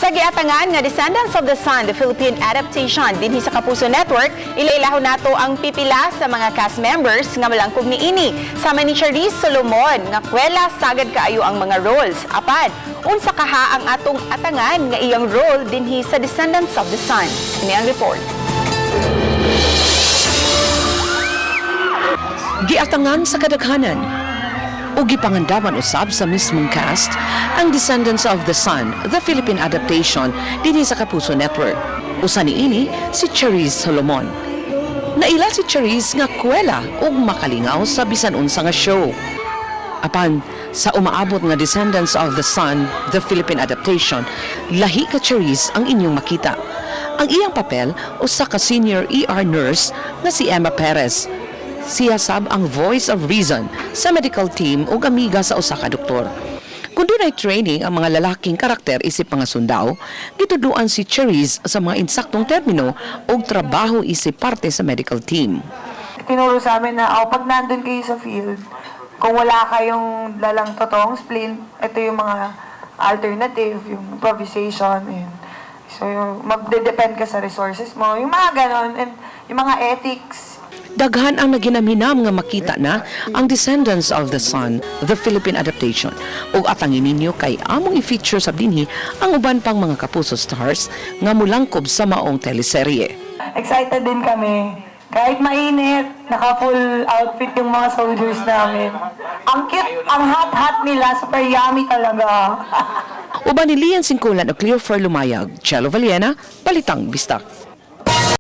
Sa giatangan nga Descendants of the Sun, the Philippine adaptation dinhi sa Kapuso Network, ilailahon nato ang pipila sa mga cast members nga malangkob niini. Sama ni Charice Solomon nga kwela sagad kaayo ang mga roles. Apan, unsa kaha ang atong atangan nga iyang role dinhi sa Descendants of the Sun? Kini ang report. Giatangan sa kadaghanan ug gipangandaman usab sa mismong cast ang Descendants of the Sun, the Philippine adaptation dinhi sa Kapuso Network. Usa niini si Charice Solomon. Naila si Charice nga kwela ug makalingaw sa bisan unsa nga show. Apan sa umaabot nga Descendants of the Sun, the Philippine adaptation, lahi ka Charice ang inyong makita. Ang iyang papel usa ka senior ER nurse nga si Emma Perez. Siya sab ang voice of reason sa medical team ug amiga sa usa ka doktor. Kung dunay training ang mga lalaking karakter isip mga sundao, gitudloan si Charice sa mga insaktong termino ug trabaho isip parte sa medical team. Tinuro sa amin na, oh, pag nandun kayo sa field, kung wala kayong dalang totoong splint, ito yung mga alternative, yung improvisation, and so yung magde-depend ka sa resources mo, yung mga ganon, and yung mga ethics. Daghan ang naginamhinam nga makita na ang Descendants of the Sun, the Philippine adaptation. Ug atangin ninyo kay among i-feature sa dinhi ang uban pang mga Kapuso stars nga mulangkob sa maong teleserye. Excited din kami. Kahit mainit, naka-full outfit yung mga soldiers namin. Ang cute, ang hot-hot nila, super yummy talaga. Uban ni Lian Singkulan o Cleofer Lumayag, Chelo Valiena, Balitang Bisdak.